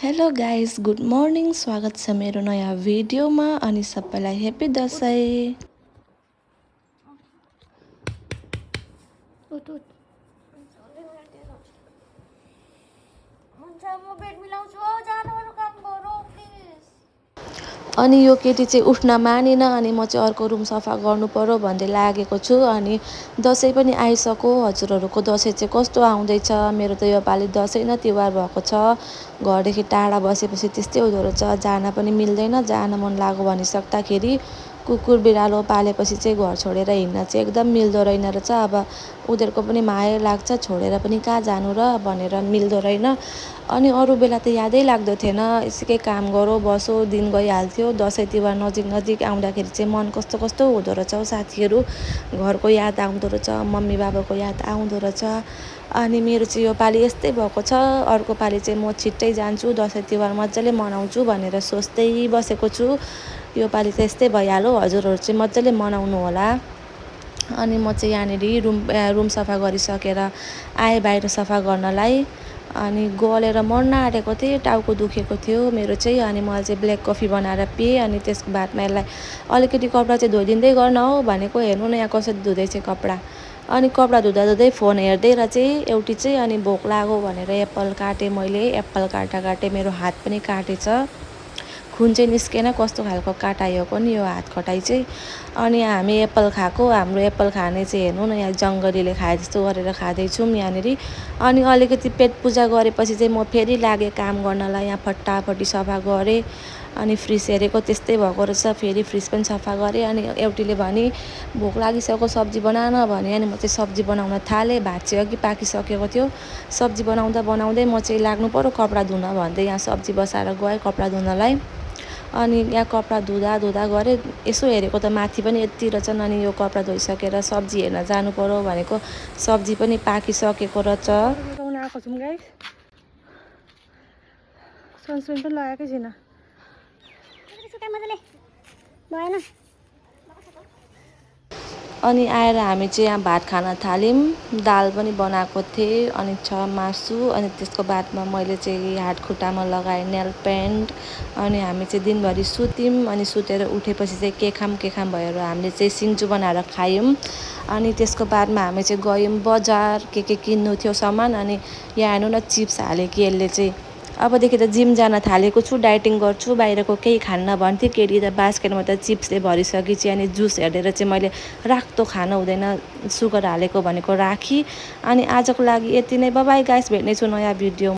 Hello guys, good morning. स्वागत छ मेरो नयाँ भिडियोमा अनि सबैलाई ह्यापी दसैँ। उठ उठ हुन्छ म बेड मिलाउँछु हो जानु अरू काम गरौ प्लिज। अनि यो केटी चाहिँ उठ्न मानेन अनि म चाहिँ अर्को रुम सफा गर्नु पर्यो भन्दै लागेको छु। अनि दसैँ पनि आइसक्यो। हजुरहरूको दसैँ चाहिँ कस्तो आउँदैछ? मेरो त यो पालि दसैँ न तिहार भएको छ। घरदेखि टाढा बसेपछि त्यस्तै हुँदो रहेछ, जान पनि मिल्दैन। जान मन लाग्यो भनिसक्दाखेरि कुकुर बिरालो पालेपछि चाहिँ घर छोडेर हिँड्न चाहिँ एकदम मिल्दो रहेन रहेछ। अब उनीहरूको पनि माया लाग्छ, छोडेर पनि कहाँ जानु र भनेर मिल्दो रहेन। अनि अरू बेला त यादै लाग्दो थिएन, यसकै काम गरौँ बसौँ दिन गइहाल्थ्यो। दसैँ तिहार नजिक नजिक आउँदाखेरि चाहिँ मन कस्तो कस्तो हुँदो रहेछ हौ साथीहरू। घरको याद आउँदो रहेछ, मम्मी बाबाको याद आउँदो रहेछ। अनि मेरो चाहिँ यो पालि यस्तै भएको छ। अर्को पालि चाहिँ म छिट्टै जान्छु, दसैँ तिहार मजाले मनाउँछु भनेर सोच्दै बसेको छु। यो पालि चाहिँ यस्तै भइहाल्यो। हजुरहरू चाहिँ मजाले मनाउनु होला। अनि म चाहिँ यहाँनिर रुम सफा गरिसकेर आएँ बाहिर सफा गर्नलाई। अनि गलेर मर्न आँटेको थिएँ, टाउको दुखेको थियो मेरो चाहिँ। अनि मैले चाहिँ ब्ल्याक कफी बनाएर पिएँ। अनि त्यसको बादमा यसलाई अलिकति कपडा चाहिँ धोइदिँदै गर्न हो भनेको। हेर्नु न यहाँ कसरी धुँदैछ कपडा। अनि कपडा धुँदा धुँदै फोन हेर्दै र चाहिँ एउटी चाहिँ अनि भोक लाग्यो भनेर एप्पल काटेँ मैले। एप्पल काटेँ मेरो हात पनि काटेछ, खुन चाहिँ निस्केन। कस्तो खालको काटाइएको नि यो हात कटाइ चाहिँ। अनि हामी एप्पल खाएको, हाम्रो एप्पल खाने चाहिँ हेर्नु न यहाँ जङ्गलीले खाए जस्तो गरेर खाँदैछौँ यहाँनिर। अनि अलिकति पेट पूजा गरेपछि चाहिँ म फेरि लागेँ काम गर्नलाई। यहाँ फटाफटी सफा गरेँ। अनि फ्रिज हेरेको त्यस्तै भएको रहेछ, फेरि फ्रिज पनि सफा गरेँ। अनि एउटीले भने भोक लागिसक्यो सब्जी बनाएन भने। अनि म चाहिँ सब्जी बनाउन थालेँ। भात चाहिँ अघि पाकिसकेको थियो। सब्जी बनाउँदा बनाउँदै म चाहिँ लाग्नु पर्यो कपडा धुन भन्दै यहाँ सब्जी बसाएर गएँ कपडा धुनलाई। अनि यहाँ कपडा धुँदा गरेँ, यसो हेरेको त माथि पनि यति रहेछन्। अनि यो कपडा धोइसकेर सब्जी हेर्न जानु पर्यो भनेको, सब्जी पनि पाकिसकेको रहेछ। आएको छौँ गाइस, सनस्क्रिन पनि लगाएकै छैन। मजाले भएन। अनि आएर हामी चाहिँ यहाँ भात खान थाल्यौँ। दाल पनि बनाएको थिएँ अनि छ मासु। अनि त्यसको बादमा मैले चाहिँ हात खुट्टामा लगाएँ नेल पेन्ट। अनि हामी चाहिँ दिनभरि सुत्यौँ। अनि सुतेर उठेपछि चाहिँ के खाम भएर हामीले चाहिँ सिन्जु बनाएर खायौँ। अनि त्यसको बादमा हामी चाहिँ गयौँ बजार, के किन्नु थियो सामान। अनि यहाँ हेर्नु न चिप्स हालेँ कि यसले चाहिँ। अबदेखि त जिम जान थालेको छु, डाइटिङ गर्छु, बाहिरको केही खान्न भन्थेँ। केटी त बास्केटमा त चिप्सले भरिसकेपछि। अनि जुस हेरेर चाहिँ मैले राख्दो खानु हुँदैन, सुगर हालेको भनेको राखी। अनि आजको लागि यति नै। बाइ बाइ गाइस, भेट्नेछु नयाँ भिडियो।